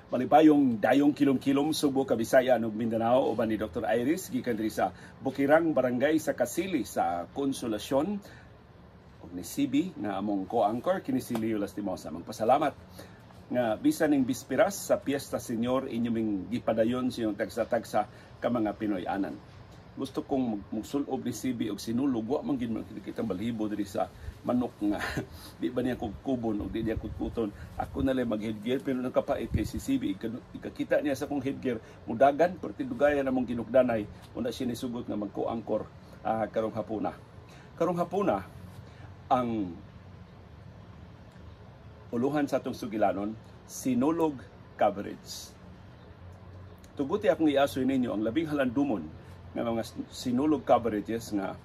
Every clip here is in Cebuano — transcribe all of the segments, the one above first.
Malipayong dayong kilom-kilom, Subo, Kabisayan ug Mindanao, uban ni Dr. Iris gikan diri sa Bukirang Barangay sa Kasili sa Konsolasyon ug ni CB nga among co-anchor, kini si Leo Lastimosa. Magpasalamat nga bisan ning bispiras sa Piyesta Señor, inyo ming gipadayon sa inyong tagsa-tagsa ka mga Pinoy-anan. Gusto kong musulob ni CB og sinulog, wa man gid man kitang balhibo diri sa manok nga di ba niya kubkubon og di niya kutkuton. Ako na lang mag-headgear, pero nakapait kay si CB, ikakita niya sa akong headgear, mudagan perti dugayan among ginugdanay. Una siya nisugot nga magko-angkor karong hapuna. Karong hapuna, ang uluhan sa atong sugilanon, sinulog coverage. Tuguti akong iasoy ninyo ang labing halandumon nga mga sinulog coverages nga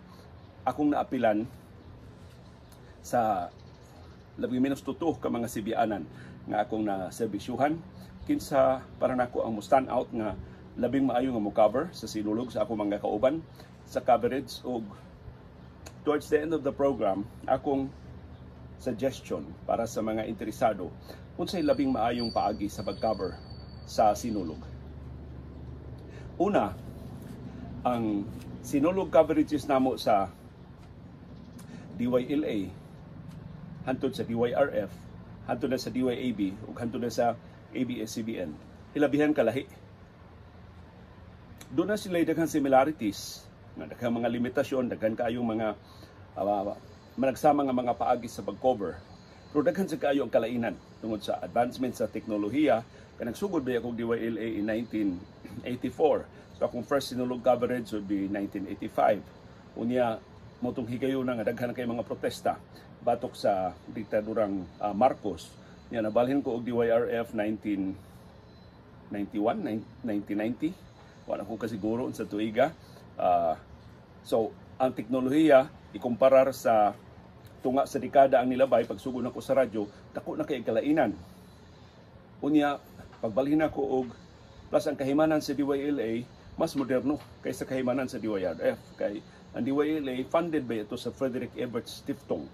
akong naapilan sa labing menos tuto ka mga sibianan nga akong na serbisyuhan, kinsa para nako ang mo stand out nga labing maayo nga mo cover sa sinulog sa akong mga kauban sa coverage, og towards the end of the program, akong suggestion para sa mga interesado unsay labing maayong paagi sa pag-cover sa sinulog. Una, ang sinulog coverages namo sa DYLA hantod sa DYRF, hantod na sa DYAB ug hantod na sa ABS-CBN, hilabihan kalahi. Doon na sila daghang similarities nga daghang mga limitasyon, daghan kaayong mga managsama nga mga paagi sa pag-cover, pero daghan sa kaayo ang kalainan tungod sa advancement sa teknolohiya. Kay nagsugod ba akong DYLA in 1984. So akong first sinulog coverage would be 1985. Unya, motong higayon nga daghan kay mga protesta batok sa diktadurang Marcos. Nya nabalhin ko og DYRF 1991, 1990. Wala ko kasiguro sa tuiga. So ang teknolohiya ikumparar sa tunga sa dekada ang nilabay pagsugod nako sa radyo, dako na kay kalainan. Unya, pagbalhin ako og plus ang kahimanan sa DYLA mas moderno kaysa kahimanan sa DYRF, kay ang DYLA funded ba ito sa Frederick Ebert Stiftung.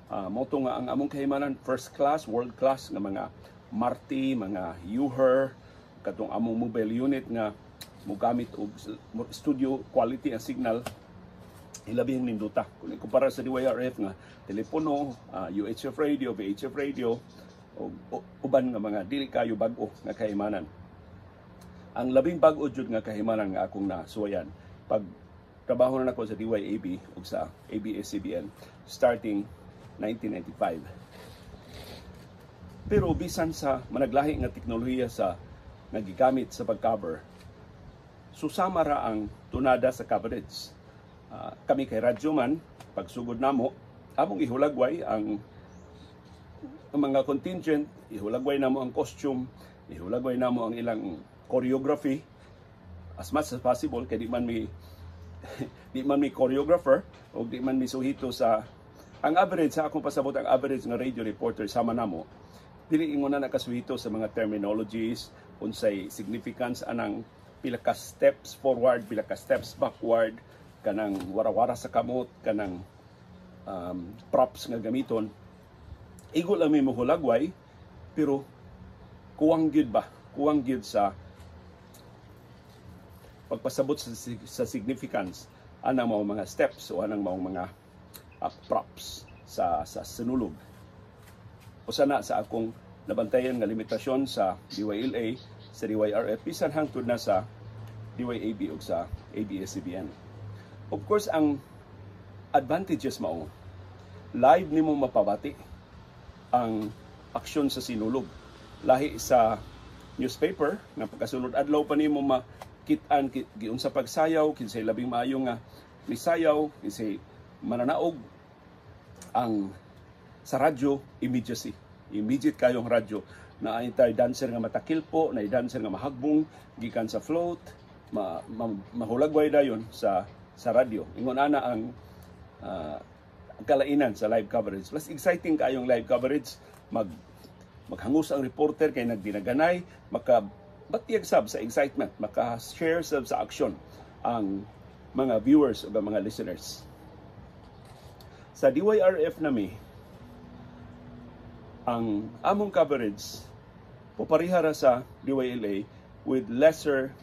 Mao to nga ang among kahimanan first class, world class nga mga Marti, mga Uher, katong among mobile unit nga mogamit og studio quality ang signal, hilabihang nindota kung ikumpara sa DYRF nga telepono, UHF radio, VHF radio o uban nga mga dili kayo bag-o nga kahimanan. Ang labing bag-o jud nga kahimanan nga akong nasuwayan pag trabaho na nako sa DYAB ug sa ABS-CBN starting 1995. Pero bisan sa managlahi nga teknolohiya sa nga gigamit sa pag-cover, susama ra ang tunada sa coverage. Kami kay radyo man, pagsugod namo, among ihulagway ang mga contingent, ihulagway namo ang costume, ihulagway namo ang ilang choreography as much as possible, kay di man mi choreographer o di man mi suhito sa ang average. Sa akong pasabot, ang average nga radio reporter sama namo, dili ingon na nakasuhito sa mga terminologies, unsay significance anang pila ka steps forward, pila ka steps backward, kanang warawara sa kamot, kanang props nga gamiton. Igo lang mi mohulagway, pero kuwang gyud ba, kuwang gyud sa pagpasabot sa significance anang mga steps o anang mga props sa sinulog. Usa na sa akong nabantayan nga limitasyon sa DYLA, sa DYRF, bisan hangtod na sa DYAB ug sa ABS-CBN. Of course, ang advantages mao live nimo mapabati ang aksyon sa sinulog. Lahi sa newspaper nga pagkasunod adlaw pa nimo makit-an giunsa pagsayaw, kinsay labing maayo nga misayaw, kinsay mananaog. Ang sa radyo, immediacy. Immediate kayong radyo na ay tayo dancer nga matakilpo, na dancer nga mahagbong gikan sa float, mahulagway dayon sa radyo. Ingon ana ang kalainan sa live coverage. Plus exciting kayong live coverage, maghangos ang reporter kay nagdinaganay, maka batiyag sab sa excitement, maka-share sab sa aksyon ang mga viewers o mga listeners. Sa DYRF nami, ang among coverage Pareha ra sa DYLA with lesser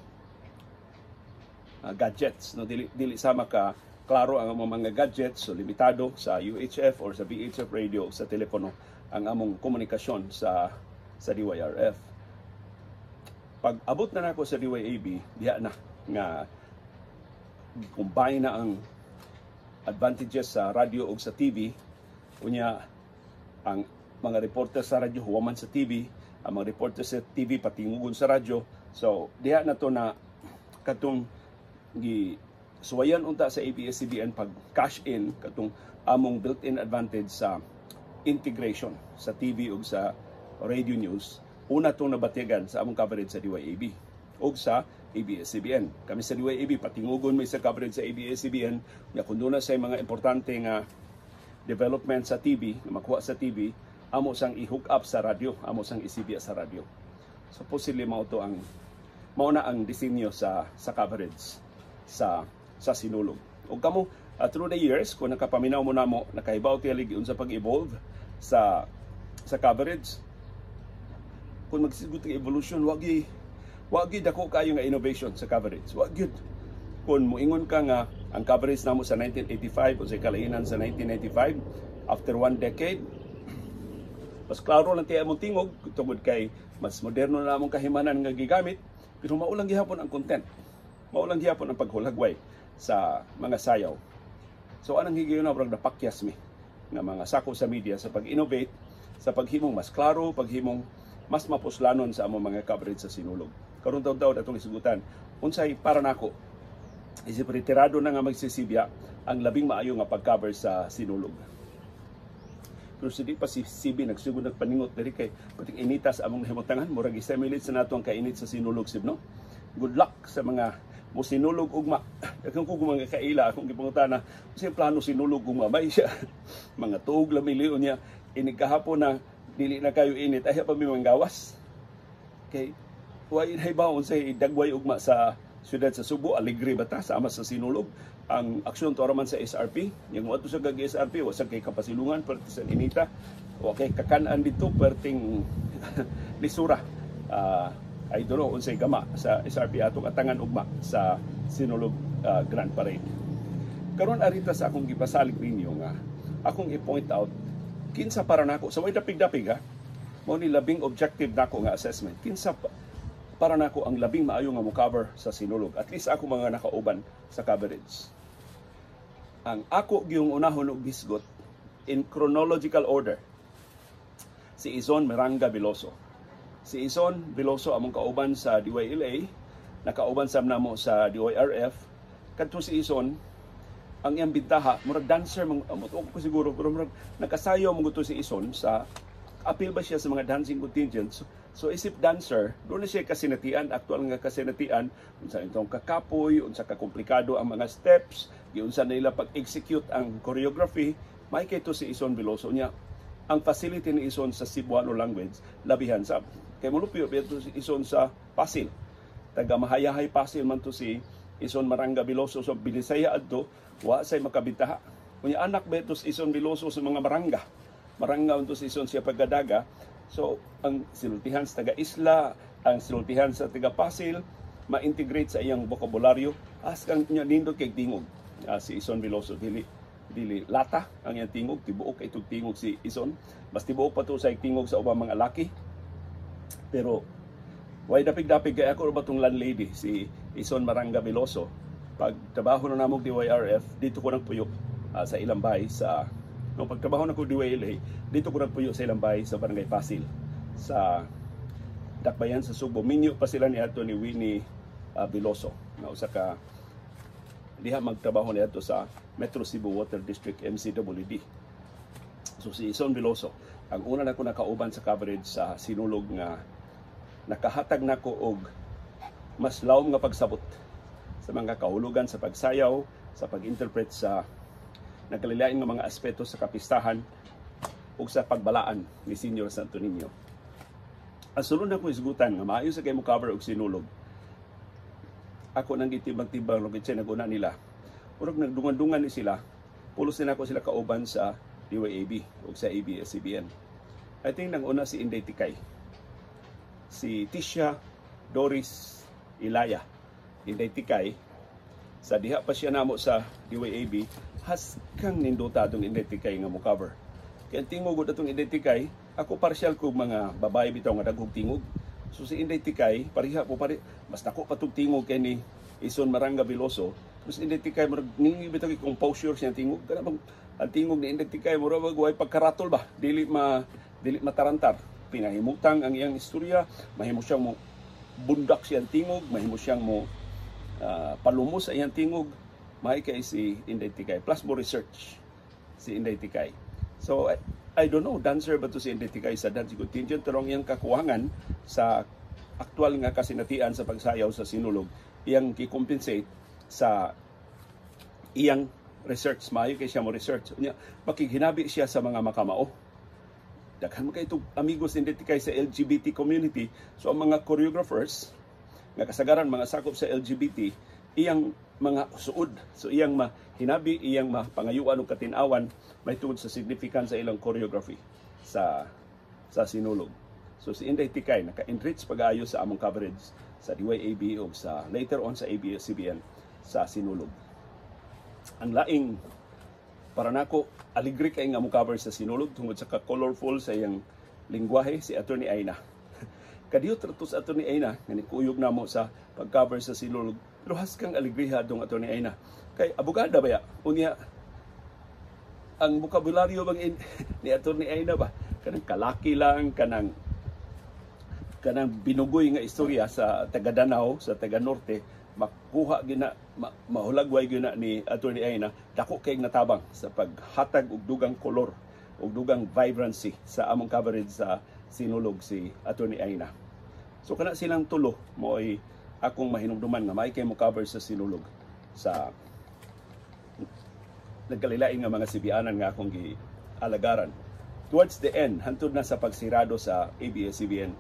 gadgets, no? Dili dili sama ka klaro ang among mga gadgets, so limitado sa UHF or sa VHF radio, sa telepono ang among komunikasyon sa DYRF. Pag abot na nako sa DYAB, diha na nga combine na ang advantages sa radyo ug sa TV. Unya ang mga reporter sa radyo huwaman sa TV, ang mga reporter sa TV patingugon sa radyo. So diha na to na katong gi suwayan unta sa ABS-CBN pag cash in katong among built-in advantage sa integration sa TV ug sa radio news. Una tong nabatyagan sa among coverage sa DYAB ug sa ABS-CBN. Kami sa DYAB patingugon may sa coverage sa ABS-CBN nga kun duna sa mga importante nga development sa TV nga makuha sa TV, amo sang i-hook up sa radyo, amo sang isibya sa radyo. So posible mao na ang disenyo sa coverage sa Sinulog. Ug kamo, through the years, kung nakapaminaw mo namo, nakahibaw tingali unsa pag-evolve sa coverage. Kung magsigot ng evolution, wagi dako kayo nga innovation sa coverage. Wa gyud. Kung muingon ka nga ang coverage namo sa 1985 o sa kalainan sa 1995, after one decade, mas klaro lang tiya among tingog tungod kay mas moderno na among kahimanan nga gigamit, pero mao lang gihapon ang content. Mao lang gihapon ang paghulagway sa mga sayaw. So anang higayon na murag napakyas mi nga mga sako sa media sa pag-innovate, sa paghimong mas klaro, paghimong mas mapuslanon sa among mga coverage sa Sinulog. Karon taon-taon atong isugutan, unsay para nako isip retirado na nga magsisibya ang labing maayo nga pag-cover sa Sinulog. Pero si di pa si CB nagsugod nagpaningot diri kay pating inita sa among nahimutangan, murag i-simulate sa nato ang kainit sa Sinulog sib, no? Good luck sa mga mo sinulog ugma. Daghan ko mga kaila akong gipangutana, unsay plano sinulog ugma bay siya. Mga tuog lang milyon niya inig kahapon na dili na kayo init ay pa mi gawas. Kay way hibaw unsay dagway ugma sa siyudad sa Subo, alegre ba ta sama sa Sinulog. Ang aksyon to man sa SRP, yung adto sa kag SRP wa sa kay kapasilungan perti sa inita, wa kay kakan-an dito perting lisura. I don't know unsay gama sa SRP atong atangan ugma sa Sinulog Grand Parade. Karon arita sa akong gipasalig ninyo nga akong i-point out kinsa para nako sa way dapig-dapig ha, mao ni labing objective nako nga assessment, kinsa para nako ang labing maayo nga mo-cover sa Sinulog, at least ako mga nakauban sa coverage. Ang ako gyung unahon og hisgot in chronological order, si Ison Miranga Veloso. Si Ison Veloso among kauban sa DYLA, nakauban sa namo sa DYRF. Kadto si Ison, ang iyang bintaha, murag dancer mang amot ko siguro, pero murag nakasayaw mo si Ison sa appeal ba siya sa mga dancing contingents. So isip dancer, doon na siya kasinatian, aktual nga kasinatian, unsa itong kakapoy, unsa ka komplikado ang mga steps, giunsa nila pag-execute ang choreography, may kay to si Ison Veloso niya. Ang facility ni Ison sa Cebuano language, labihan sa. Kay mulupyo to si Ison sa Pasil. Taga Mahayahay Pasil man to si Ison Maranga Veloso, so Binisaya adto, wa say makabitaha. Unya anak ba ito si Ison Veloso sa mga Maranga. Maranga unto si Ison siya pagkadaga. So, ang sinultihan sa taga-isla, ang sinultihan sa taga-Pasil, ma-integrate sa iyang bokabularyo. As kang niya nindot kay tingog. Si Ison Veloso, dili dili lata ang iyang tingog, tibuok kay tingog si Ison. Mas tibuok pa to sa tingog sa ubang mga laki. Pero way dapig-dapig kay ako ba tong landlady si Ison Maranga Veloso. Pag trabaho na namog DYRF, dito ko nagpuyo sa ilang bahay sa no, pagtrabaho na ko DYLA, dito ko nagpuyo sa ilang bahay sa Barangay Pasil sa Dakbayan sa Subo. Minyo pa sila ni ato ni Winnie Veloso na usa ka diha magtrabaho ni ato sa Metro Cebu Water District, MCWD. So si Ison Veloso ang una na ko nakauban sa coverage sa Sinulog nga nakahatag nako og mas lawom nga pagsabot sa mga kahulugan sa pagsayaw, sa pag-interpret sa nagkalilain nga mga aspeto sa kapistahan ug sa pagbalaan ni Senior Santo Niño. Ang sulod na ko isgutan nga maayo sa kay mo cover og Sinulog. Ako nang gitibang-tibang lugit siya naguna nila. Urog nagdungan-dungan ni sila, pulos din ako sila kauban sa DYAB ug sa ABS-CBN. I think nang una si Inday Tikay. Si Tisha Doris Ilaya, Inday Tikay, sa diha pa siya namo sa DYAB, haskang nindota atong Inday Tikay nga mo cover. Kaya ang tingog atong Inday Tikay, ako partial ko mga babae bitaw nga daghog tingog. So si Inday Tikay, pareha po pare, mas dako pa tong tingog kay ni Ison Maranga Veloso. Mas Inday Tikay murag ningi bitaw kay composure siya tingog. Kana bang ang tingog ni Inday Tikay murag way pagkaratol ba, dili matarantar. Pinahimutang ang iyang istorya, mahimo siyang mo bundak siyang tingog, mahimo siyang mo palumos sa iyang tingog. May kay si Inday Tikay. Plus mo research si Inday Tikay. So I don't know, dancer ba to si Inday Tikay sa dance contingent, pero ang iyang kakuwangan sa aktual nga kasinatian sa pagsayaw sa sinulog, iyang ki-compensate sa iyang research. Maayo kay siya mo research. Unya, makighinabi siya sa mga makamao. Daghan man kay itong amigos ni Inday Tikay sa LGBT community. So ang mga choreographers nga kasagaran mga sakop sa LGBT, iyang mga suod. So iyang mahinabi, iyang mapangayuan og katinawan may tungod sa significance sa ilang choreography sa sinulog. So si Inday Tikay naka-enrich pag-ayo sa among coverage sa DYAB o sa later on sa ABS-CBN sa sinulog. Ang laing para nako aligre kay nga mo cover sa sinulog tungod sa ka-colorful sa iyang lingwahe, si Attorney Aina. Kadiyot ra to sa Attorney Aina nga nikuyog namo sa pag-cover sa sinulog, pero haskang aligriha dong Attorney Aina. Kay abogada baya, unya ang bokabularyo bang ni Attorney Aina ba, kanang kalaki lang, kanang kanang binugoy nga istorya sa taga Danao, sa taga Norte, makuha gina mahulagway gina ni Attorney Aina. Dako kay natabang sa paghatag og dugang kolor og dugang vibrancy sa among coverage sa sinulog si Attorney Aina. So kana silang tulo mo'y akong mahinumduman nga may kay mo cover sa sinulog sa nagkalilain nga mga sibianan nga akong gialagaran. Towards the end, hantod na sa pagsirado sa ABS-CBN,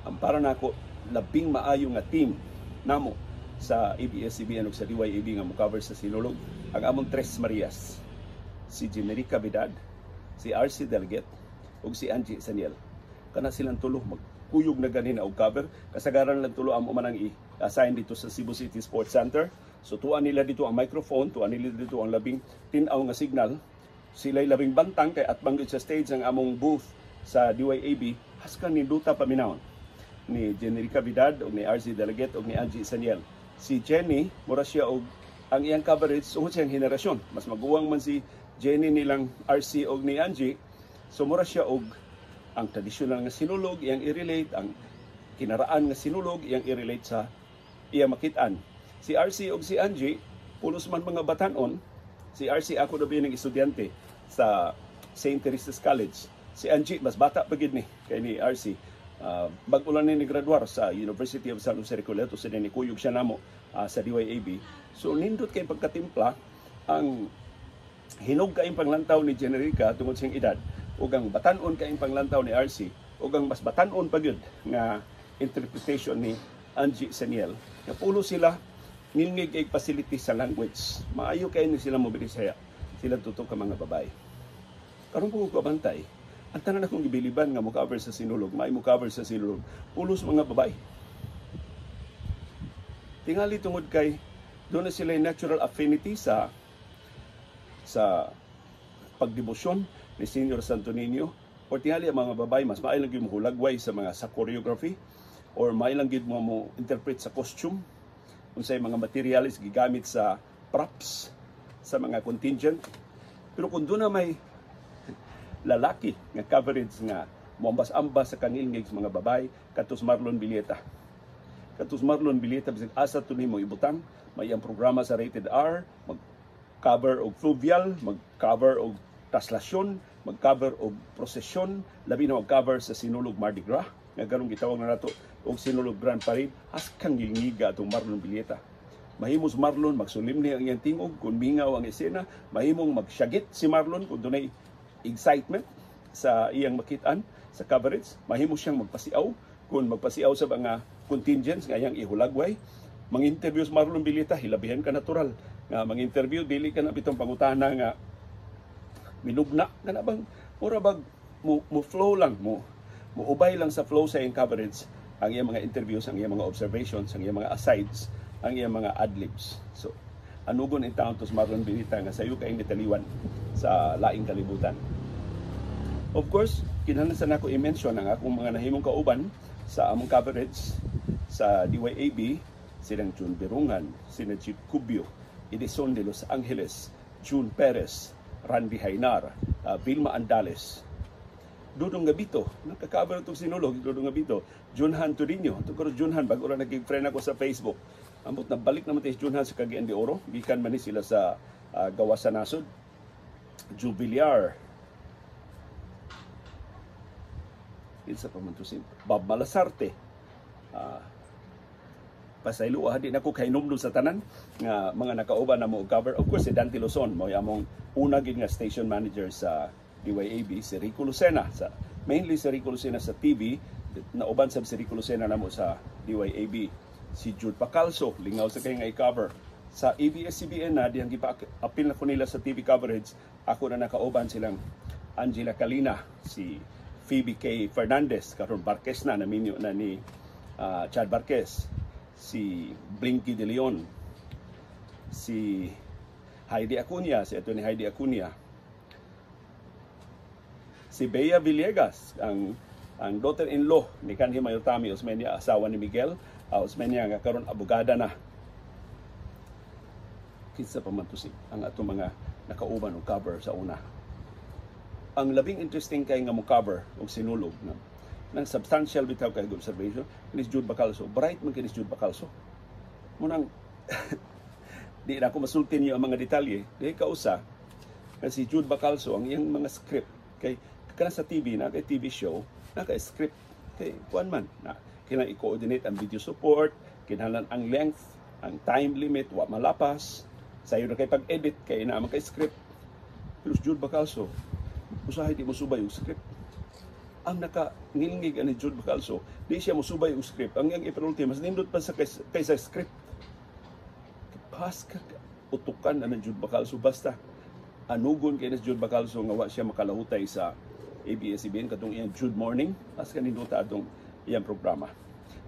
ang para nako labing maayo nga team namo sa ABS-CBN ug sa DYAB nga mo cover sa sinulog, ang among Tres Marias, si Generica Vidad, si RC Delget ug si Angie Saniel. Kana silang tulo magkuyog na ganin og cover. Kasagaran lang tulo amo man ang i-assign dito sa Cebu City Sports Center. So tuan nila dito ang microphone, tuan nila dito ang labing tin-aw nga signal. Sila'y labing bantang kay atbang sa stage ang among booth sa DYAB. Haskan ninduta paminawon ni Generica Vidad o ni RC Delegate o ni Angie Saniel. Si Jenny, mura siya og ang iyang coverage sungod siyang henerasyon. Mas maguwang man si Jenny nilang RC og ni Angie. So mura siya og ang tradisyonal nga sinulog iyang i-relate, ang kinaraan nga sinulog iyang i-relate sa iyang makitaan. Si RC og si Angie, pulos man mga batanon. Si RC ako na ng estudyante sa St. Teresa's College. Si Angie mas bata pa gid ni kay ni RC. Bag-o lang ni graduar sa University of San Jose Recoletos, sa nikuyog siya namo sa DYAB. So nindot kay pagkatimpla ang hinog kaayong panglantaw ni Generica tungod sa edad, ug ang batan-on kaayong panglantaw ni RC, ug ang mas batan-on pa gyud nga interpretation ni Angie Seniel. Nga pulo sila ngilngig kay facility sa language. Maayo kay ni sila mobilisaya sila tutok ka mga babae. Karon po ko kabantay, ang tanan akong gibiliban nga mo cover sa sinulog, may mo cover sa sinulog, pulos mga babae. Tingali tungod kay doon na sila natural affinity sa pagdebosyon ni Senior Santo Niño, or tingali ang mga babae mas maayo lang gyud mohulagway sa mga sa choreography, or maayo lang gyud mo interpret sa costume, unsay mga materials gigamit sa props sa mga contingent. Pero kung doon na may lalaki nga coverage nga moambas-ambas sa kangilngig sa mga babae, katos Marlon Villeta. Katos Marlon Villeta, bisag asa to nimo ibutang, may ang programa sa Rated R, mag-cover og fluvial, mag-cover og traslasyon, mag-cover og prosesyon, labi na mag-cover sa Sinulog Mardi Gras, nga ganong gitawag na nato og Sinulog Grand Parade, haskang gilngiga atong Marlon Villeta. Mahimos Marlon magsulimni ang iyang tingog kung mingaw ang esena, mahimong magsyagit si Marlon kung dunay excitement sa iyang makitaan sa coverage, mahimo siyang magpasiaw kung magpasiaw sa mga contingents nga iyang ihulagway. Mang-interview sa Marlon Villeta, hilabihan ka natural nga mang-interview, dili ka na bitong pangutana nga minugna nga na bang mura bag mo flow lang, mo ubay lang sa flow sa iyang coverage Ang iyang mga interviews, ang iyang mga observations, ang iyang mga asides, ang iyang mga adlibs. So, anugon in town to si Marlon Benita nga sayo kayong nitaliwan sa laing kalibutan. Of course, kinahanglan sa nako i-mention ang akong mga nahimong kauban sa among coverage sa DYAB, silang June Berungan, sina Chief Cubio, Edison de Los Angeles, June Perez, Randy Hainar, Vilma Andales, Dudong Gabito, nagka-cover itong Sinulog, Dudong Gabito, Junhan Tudinho, itong karon Junhan, bago lang naging friend ako sa Facebook. Ambot na balik naman tayo si Junhan sa Cagayan de Oro, gikan man ni sila sa gawas sa nasod. Jubiliar, kinsa pa man to si Bob Malasarte. Pasaylo di na ko kahinumdum sa tanan nga mga nakauban na mo cover. Of course, si Dante Luzon mo among una gid nga station manager sa DYAB, si Rico Lucena sa mainly si Rico Lucena sa TV, nauban sab si Rico Lucena namo sa DYAB. Si Jude Pacalso, lingaw sa kay nga i-cover sa ABS-CBN na dihang gipa-apil na ko nila sa TV coverage. Ako na nakauban silang Angela Kalina, si Phoebe K. Fernandez, karon Barquez na naminyo na ni Chad Barquez, si Blinky De Leon, si Heidi Acuña, si Atty. Heidi Acuña, si Bea Villegas, ang daughter-in-law ni kanhi Mayor Tommy Osmeña, asawa ni Miguel Osmeña nga karon abogada na. Kinsa pa man to si ang atong mga nakauban og cover sa una. Ang labing interesting kay nga mo cover og Sinulog na nang substantial bitaw kay observation ni Jude Bacalso. Bright man kini si Jude Bacalso. Munang di na ako masulti niyo ang mga detalye. Di kausa nga si Jude Bacalso, ang iyang mga script kay kana sa TV na kay TV show na kay script kay kuan man na kinahanglan i-coordinate ang video support, kinahanglan ang length, ang time limit wa malapas, sayo na kay pag-edit kay naa man kay script. Pero si Jude Bacalso usahay di mo subay og script. Ang naka ngilngig ani Jude Bacalso, di siya mosubay og script. Ang iyang ipanulti mas nindot pa sa kaysa script. Pas ka utukan na ng Jude Bacalso. Basta anugon kay ni Jude Bacalso nga wa siya makalahutay sa ABS-CBN katong iyang Jude Morning, as kaninduta atong iyang programa.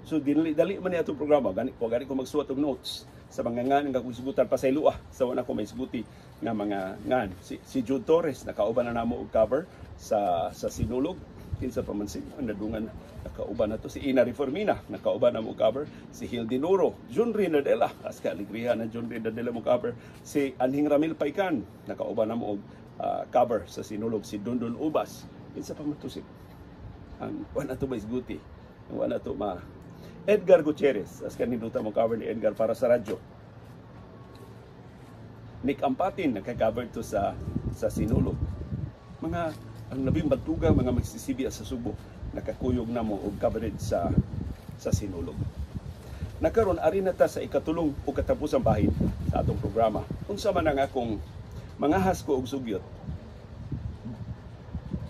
So dinali dali man niya atong programa, gani wa gani ko magsuwat og notes sa mga ngan nga akong sigutan, pasayloa sa wala ko may siguti nga mga ngan. Si Jude Torres nakauban na namo og cover sa Sinulog. Kinsa pa man si ang nadungan nakauban na to, si Ina Reformina nakauban na mo cover, si Hildy Nuro, John Rinadela, as ka alegria na John Rinadela mo cover, si Anhing Ramil Paikan nakauban na mo og cover sa Sinulog, si Dondon Ubas. Kinsa pa man to si ang wala to ba isguti, ang wala to ma Edgar Gutierrez, as kaninduta mo cover ni Edgar para sa radyo. Nick Ampatin nagka-cover to sa Sinulog. Mga ang labing bantugang mga magsisibya sa Subo nakakuyog na mo og coverage sa Sinulog. Nakaron ari na ta sa ikatulong o katapusang bahin sa atong programa. Unsa man ang akong mangahas ko og sugyot,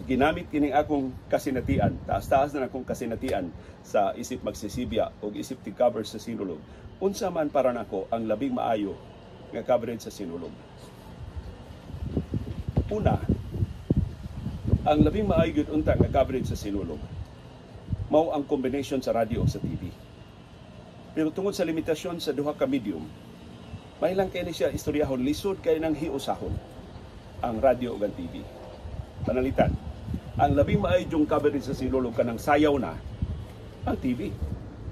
ginamit kining akong kasinatian, taas-taas na akong kasinatian sa isip magsisibya o isip tig-cover sa Sinulog. Unsa man para nako ang labing maayo nga coverage sa Sinulog? Una, ang labing maayo gyud unta nga coverage sa Sinulog mao ang combination sa radyo o sa TV. Pero tungod sa limitasyon sa duha ka medium, may lang kay ni siya istoryahon, lisod kay nang hiusahon ang radyo ug ang TV. Panalitan, ang labing maayo yung coverage sa Sinulog kanang sayaw na ang TV.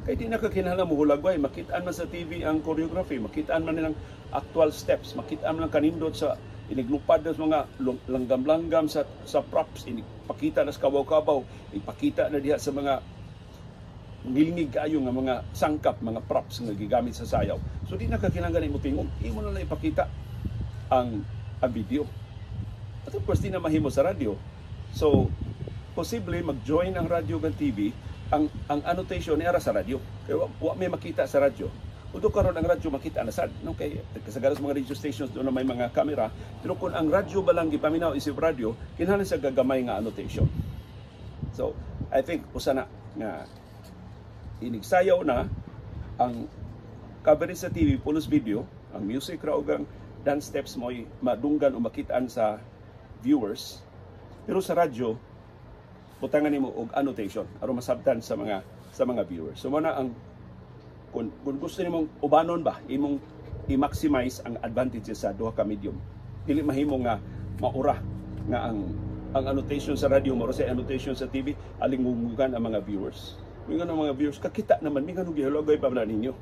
Kay di na ka kinahanglan mohulagway, makitaan man sa TV ang choreography, makitaan man nilang actual steps, makitaan man ang kanindot sa iniglupad na sa mga langgam-langgam sa props, inigpakita na sa kabaw-kabaw, ipakita na diha sa mga ngilngig kaayo nga mga sangkap, mga props nga gigamit sa sayaw. So di na ka kinahanglan imo tingog, imo na lang ipakita ang video. At of course, di na mahimo sa radyo. So, posible mag-join ang radyo ug TV, ang annotation ni ara sa radyo. Kay wa may makita sa radyo. Uto karon ang radyo makita na sad, no, kay kasagaran sa mga radio stations doon na may mga kamera, pero kung ang radyo ba lang gipaminaw isip radyo, kinahanglan sa gagamay nga annotation. So, I think usa na nga inigsayaw na ang coverage sa TV pulos video, ang music ra ug ang dance steps mo'y madunggan o makitaan sa viewers. Pero sa radyo, butangan nimo og annotation aron masabtan sa mga sa mga viewers. So mao na ang kung gusto nimong ubanon ba, imong i-maximize ang advantages sa duha ka medium. Dili mahimo nga maura nga ang annotation sa radyo mao sa annotation sa TV, alingungugan ang mga viewers. Mingon ang mga viewers, "Kakita naman, mingon gihulagay pa ba ninyo?"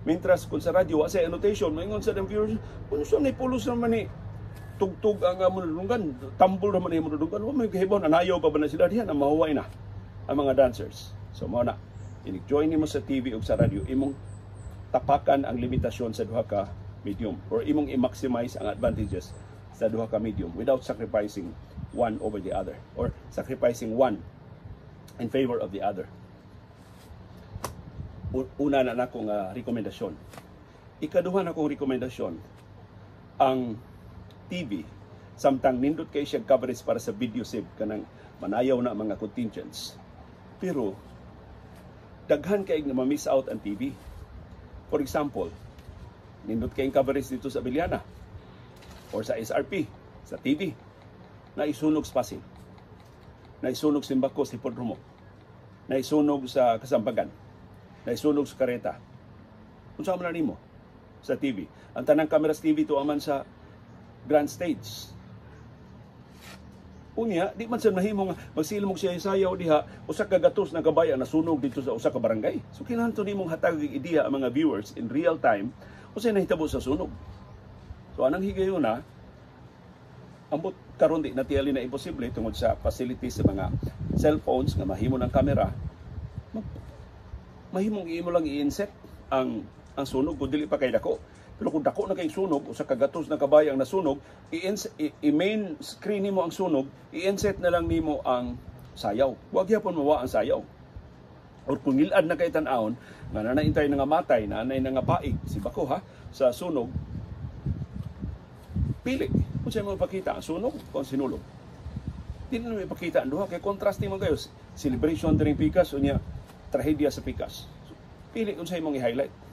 Mientras kung sa radyo wa sa annotation, maingon sa viewers, "Kung sa ni pulos naman ni tugtog ang munudunggan, tambol naman ni munudunggan, wa may kahibaw, nanayaw pa ba na sila diha, na mahuway na ang mga dancers." So mao na, inig-join nimo sa TV ug sa radyo, imong tapakan ang limitasyon sa duha ka medium or imong i-maximize ang advantages sa duha ka medium without sacrificing one over the other or sacrificing one in favor of the other. Una na nakong rekomendasyon. Ikaduha na kong rekomendasyon, ang TV, samtang nindot kay siya coverage para sa video save, kanang manayaw na mga contingents. Pero daghan kay nga ma-miss out ang TV. For example, nindot kay coverage dito sa Abellana or sa SRP, sa TV, naisunog sa Pasig, naisunog sa Simbako, sa Hipodromo, naisunog sa Kasambagan, naisunog sa Kareta. Unsa man na nimo sa TV? Ang tanang camera sa TV tuwa man sa grand stage. Unya, di man sa mahimo nga magsilom og siya sayaw diha, usa ka gatos na kabaya nasunog dito sa usa ka barangay. So kinahanglan nimong hatag og ideya ang mga viewers in real time unsay nahitabo sa sunog. So anang higayuna, ambot karon di natiyali na imposible tungod sa facilities sa mga cellphones nga mahimo ng kamera, mahimong imo lang i-inset ang sunog kung dili pa kay dako. Pero kung dako na kay sunog, usa ka gatos na kabayo ang nasunog, i-main screen nimo ang sunog, i-inset na lang nimo ang sayaw. Wa gyapon mawa ang sayaw. Or kung ngilad na kay tan-awon, nga nanaintay nga matay, nanay nga paig, si Bako ha, sa sunog, pili. Kung sa mo ipakita ang sunog o ang sinulog. Di na ipakita ang duha, kay contrasting man kayo. Celebration during pikas, unya, trahedya sa pikas. So, pili kung sa imong i-highlight.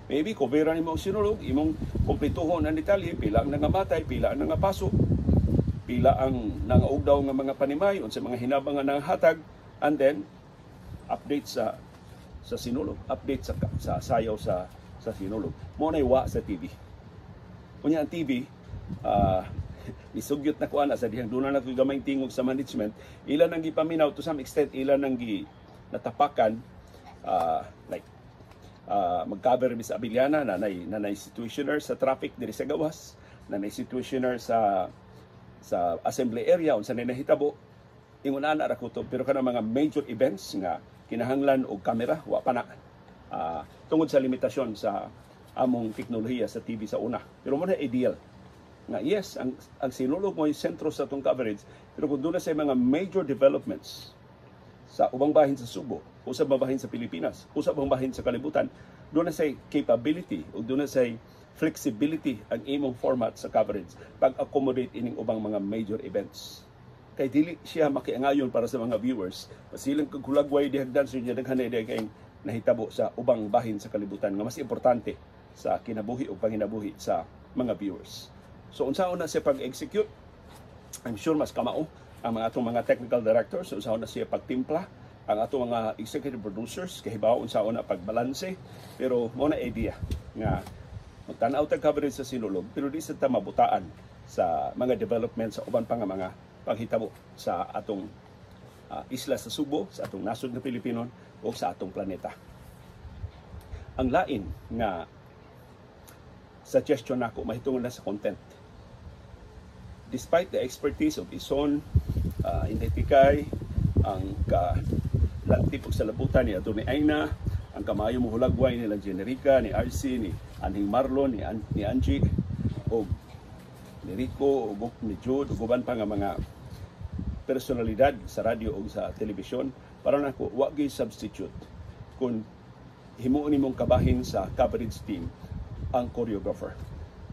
Maybe coveran nimo ang sinulog, imong kumpletuhon ang detalye, pila ang nangamatay, pila ang nangapaso, pila ang nangaugdaw nga mga panimay, unsa mga hinabang nga nangahatag, and then update sa sinulog, update sa sayaw sa sinulog. Mo nay wa sa TV. Unya ang TV, nisugyot na ko ana sa dihang doon na ko gamay tingog sa management, ilan ang gipaminaw to some extent, ilan ang gi natapakan, like mag-cover mi sa Abellana, nanay situationer sa traffic diri sa gawas, nanay situationer sa assembly area unsa nay nahitabo. Ingon ana ra kutob, pero kana mga major events nga kinahanglan og kamera, wa pa na, tungod sa limitasyon sa among teknolohiya sa TV sa una. Pero mo na ideal nga yes, ang sinulog mo sentro sa atong coverage, pero kung doon na sa mga major developments sa ubang bahin sa Subo o sa bahin sa Pilipinas o sa ubang bahin sa kalibutan, doon na say capability o doon na say flexibility ang imong format sa coverage pag-accommodate ining ubang mga major events. Kay dili siya makiangayon para sa mga viewers. Pasilang kag hulagway dihag dancer niya, daghan na kay nahitabo sa ubang bahin sa kalibutan nga mas importante sa kinabuhi o panginabuhi sa mga viewers. So unsaon na siya pag-execute? I'm sure mas kamao ang mga atong mga technical directors unsaon na siya pagtimpla, ang atong mga executive producers kahibaw unsaon na pagbalanse, pero mo na idea nga magtan-aw tag coverage sa sinulog, pero di sa ta mabutaan sa mga development sa uban pa nga mga paghitabo sa atong isla sa Subo, sa atong nasod nga Pilipinon o sa atong planeta. Ang lain nga suggestion nako mahitungod na sa content. Despite the expertise of Ison, Inday Tikay, ang ka lantip og salabutan ni Atty. Aina, ang kamayo mo hulagway nila Generica, ni RC, ni Anhing Marlon, ni Angie, o ni Rico, o ni Jude, ug uban pa nga mga personalidad sa radyo o sa telebisyon, para nako wa gyud substitute kung himuon nimong kabahin sa coverage team ang choreographer.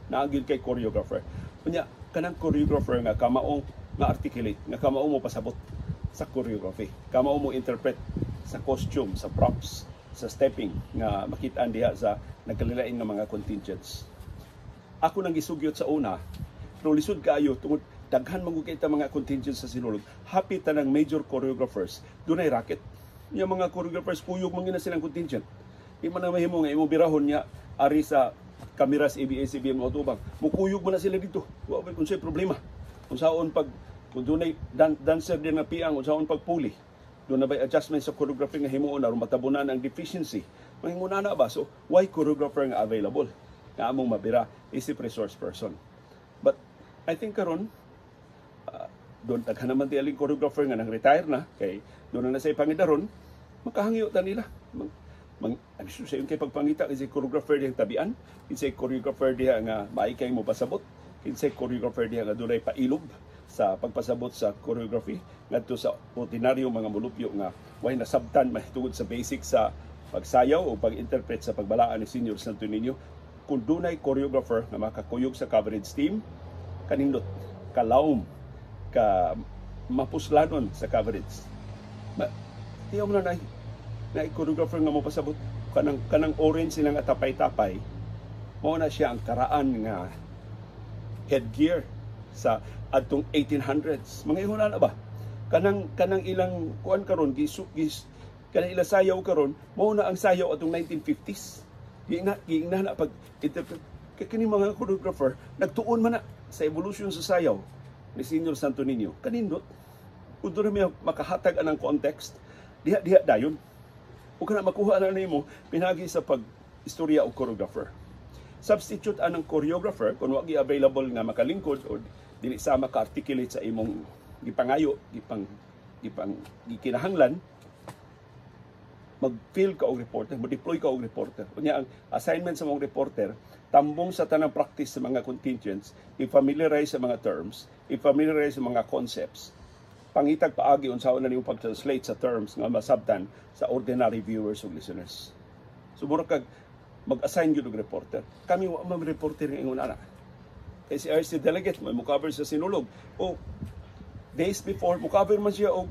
Naa gyud kay choreographer. Unya kanang choreographer nga kamao nga articulate, nga kamao mo pasabot sa choreography, kamao mo interpret sa costume, sa props, sa stepping nga makitaan diha sa nagkalilain nga mga contingents. Ako nang gisugyot sa una, pero lisod kaayo tungod daghan man gud kay mga contingents sa sinulog. Happy tanang major choreographers dunay racket. Yung mga choreographers, kuyog man na silang contingent. Di man na mahimo nga imong birahon niya ari sa kameras ABS-CBN mo atubang. Mukuyog man na sila dito. Wa may unsay problema. Unsaon pag kung dunay dancer din nga piang, unsaon pagpuli. Doon na ba'y adjustment sa choreography nga himuon aron matabunan ang deficiency? Mahimuna na ba? So, why choreographer nga available nga among mabira isip resource person? But I think karon doon daghan naman ti aling choreographer nga nang retire na kay doon na sa ipangidaron, makahangyo ta nila. Mang, I'm sure sa iyong kay pagpangita kasi choreographer diyang tabian, kinsay choreographer diha nga maikay mo pasabot, kinsay choreographer diha nga dunay pailob sa pagpasabot sa choreography ngadto sa ordinaryo mga mulupyo nga way nasabtan mahitungod sa basic sa pagsayaw o pag-interpret sa pagbalaan ni Senior Santo Niño. Kung dunay choreographer nga makakuyog sa coverage team, kanindot, kalawom, ka mapuslanon sa coverage. Tiyaw mo na na choreographer nga mopasabot kanang orange silang atapay-tapay, mao na siya ang karaan nga headgear sa adtong 1800s. Mga ihuna na ba? Kanang ilang kuan karon, gisu gis kanang ilang sayaw karon, mao na ang sayaw atong 1950s. Giingna na pag interpret kay kini mga choreographer nagtuon man na sa evolution sa sayaw ni Senior Santo Niño. Kanindot. Kung doon may makahatag anang context, diha diha dayon. O kana makuha na nimo pinagi sa pag istorya og choreographer. Substitute anang choreographer kung wa available nga makalingkod o dili sama ka-articulate sa imong gipangayo, gipang gipang gikinahanglan, mag-fill ka og reporter, mo-deploy ka og reporter. Unya ang assignment sa mong reporter, tambong sa tanang practice sa mga contingents, i-familiarize sa mga terms, i-familiarize sa mga concepts, pangitag paagi unsaon na nimo pag-translate sa terms nga masabtan sa ordinary viewers ug listeners. So mura kag mag-assign gyud og reporter. Kami wa man reporter nga ingon ana. Kay si RC delegate mo cover sa Sinulog o days before mo cover man siya og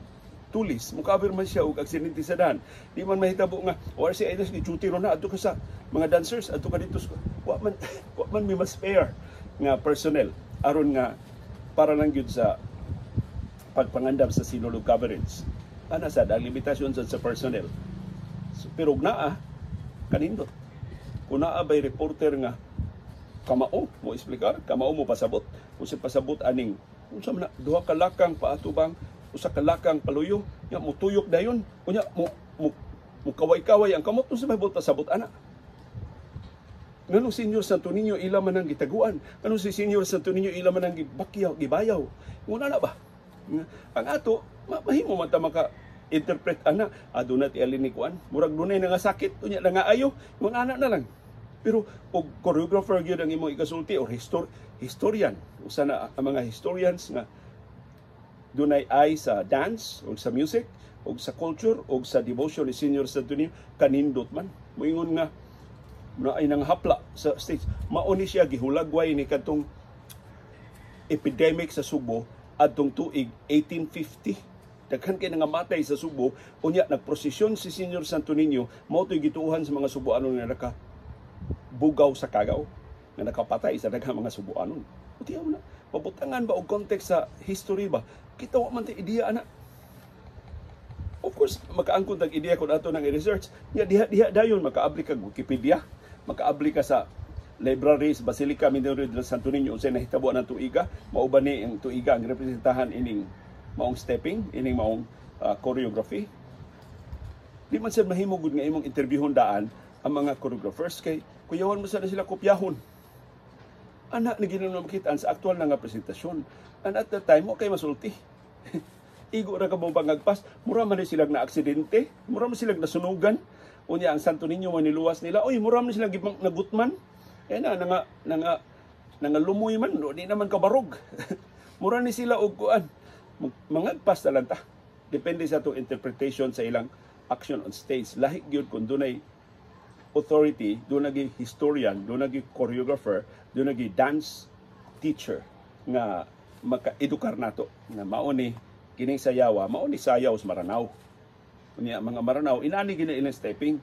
tulis, mo cover man siya og aksidente sa dan. Di man mahitabo nga o RC ay duty ro na, adto ka sa mga dancers, adto ka dito. Wa man may mas spare nga personnel aron nga para lang gyud sa pagpangandam sa Sinulog coverage. Ana sad ang limitasyon sad sa personnel. So, pero naa kanindot. Kung naa bay reporter nga kamao mo explicar, kamao mo pasabot, kung sa pasabot aning unsa man na, duha ka lakang paatubang, usa ka lakang paluyo, nya mutuyok dayon, unya mo kaway-kaway ang kamot, unsa may pasabot ana? Ngano Senior Santo Niño ila man ang gitaguan? Ngano si Senior Santo Niño ila man ang gibakyaw, gibayaw? Nguna na ba? Ang ato, mahimo man ta maka interpret ana, aduna ti alin ni kuan. Murag dunay nga sakit, unya na nga ayo, ngun ana na lang. Pero og choreographer gyud ang imong ikasulti or historian, usa na ang mga historians nga dunay eye sa dance o sa music o sa culture o sa devotion ni Senior Santo Niño, kanindot man. Moingon nga na ay nanghapla sa stage. Mao ni siya gihulagway ni kadtong epidemic sa Subo adtong tuig 1850. Daghan kay nangamatay sa Subo, unya nagprosesyon si Senior Santo Niño, mao to'y gituohan sa mga Suboanon nga naka bugaw sa kagaw, nga nakapatay sa daghang mga Suboanon. Utiyaw na, mabutangan ba og context sa history ba? Kita wa man tay ideya ana. Of course, makaangkon tag ideya kung ato nang i-research. Nya diha diha dayon makaabli kag Wikipedia, makaabli ka sa library sa Basilica Minor del Santo Niño unsay nahitabo ang tuiga, mao ba ni ang tuiga ang representahan ining maong stepping, ining maong choreography. Di man sad mahimo gud nga imong interviewon daan ang mga choreographers kay kuyawan mo sana sila kopyahon. Ana ni ginuno makitaan sa aktual na nga presentasyon. And at that time mo kay masulti. Igo ra ka mo pangagpas, mura man ni silang na aksidente, mura man silang nasunugan. Unya ang Santo Niño man niluwas nila. Oy, mura man silang gibang nagutman. Kaya na nga lumoy man, no, di naman kabarog. Mura ni sila og kuan. Mangagpas na lang ta. Depende sa atong interpretation sa ilang action on stage. Lahi gyud kung dunay authority, doon nagi historian, doon nagi choreographer, doon nagi dance teacher nga maka-edukar nato nga mao ni kining sayawa, mao ni sayaw sa Maranao. Unya mga Maranao inani gina ilang stepping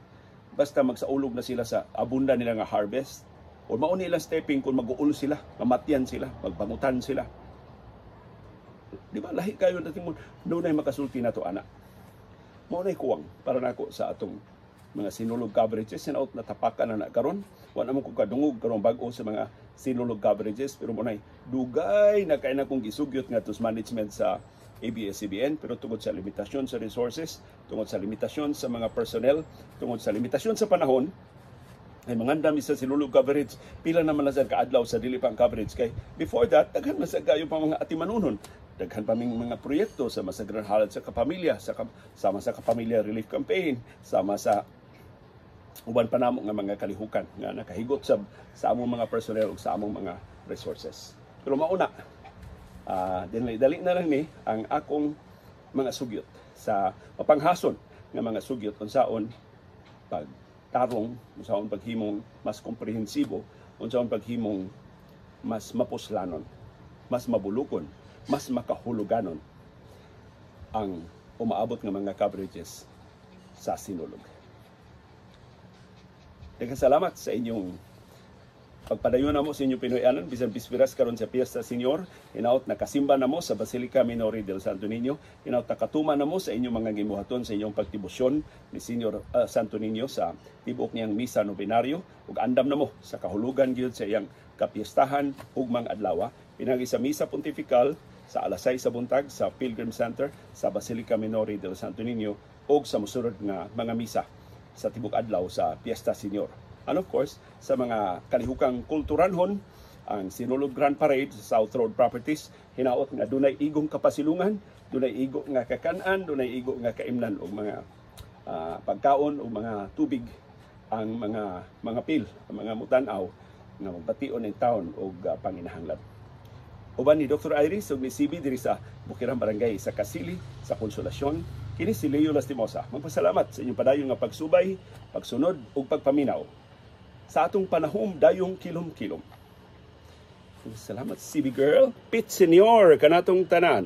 basta magsaulog na sila sa abunda nila nga harvest. O mao ni ilang stepping kung mag-uul sila, mamatyan sila, magbangutan sila. Di ba lahi kayo natin mo dunay makasulti nato ana. Mao na'y kuwang para nako sa atong mga Sinulog coverages. Hinaot natapakan na na karon. Wa na mo ko kadungog karong bag-o sa mga Sinulog coverages, pero mao na'y dugay na kay na kong gisugyot ngadto sa management sa ABS-CBN, pero tungod sa limitasyon sa resources, tungod sa limitasyon sa mga personnel, tungod sa limitasyon sa panahon, ay mangandam sa Sinulog coverage, pila naman na sa kaadlaw sa dili pang coverage, kay before that daghan man sa kayo pa mga atimanunon, daghan pa ming mga proyekto sama sa Grand Halad sa Kapamilya, sama sa Kapamilya Relief Campaign, sama sa uban pa namo nga mga kalihukan nga nakahigot sa among mga personnel ug sa among mga resources. Pero mauna, dili dali na lang ni ang akong mga sugyot sa mapanghason nga mga sugyot unsaon pagtarong, unsaon paghimong mas komprehensibo, unsaon paghimong mas mapuslanon, mas mabulukon, mas makahuluganon ang umaabot nga mga coverages sa Sinulog. Daghang salamat sa inyong pagpadayon namo sa inyong Pinoyanan bisan bispiras karon sa Piyesta Señor. Hinaot nakasimba namo sa Basilica Minore del Santo Niño. Hinaot nakatuma namo sa inyong mga gibuhaton sa inyong pagdebosyon ni Señor Santo Niño sa tibuok niyang misa nobenaryo, ug andam namo sa kahulugan gyud sa iyang kapiestahan ugmang adlaw pinagi sa misa pontifical sa alas 6 sa buntag sa Pilgrim Center sa Basilica Minore del Santo Niño ug sa mosunod nga mga misa sa tibok adlaw sa Piyesta Señor. And of course, sa mga kalihukang kulturanhon, ang Sinulog Grand Parade sa South Road Properties, hinaot nga dunay igong kapasilungan, dunay igo nga kakan-an, dunay igo nga kaimnan og mga pagkaon o mga tubig ang mga pil, ang mga mutan-aw nga magbation ng taon og panginahanglan. Uban ni Dr. Iris ug ni CB diri sa Bukirang Barangay sa Kasili sa Konsolasyon, kini si Leo Lastimosa. Magpasalamat sa inyong padayon nga pagsubay, pagsunod ug pagpaminaw sa atong panahom dayong kilom-kilom. Salamat, CB girl. Pit Senior kanatong tanan.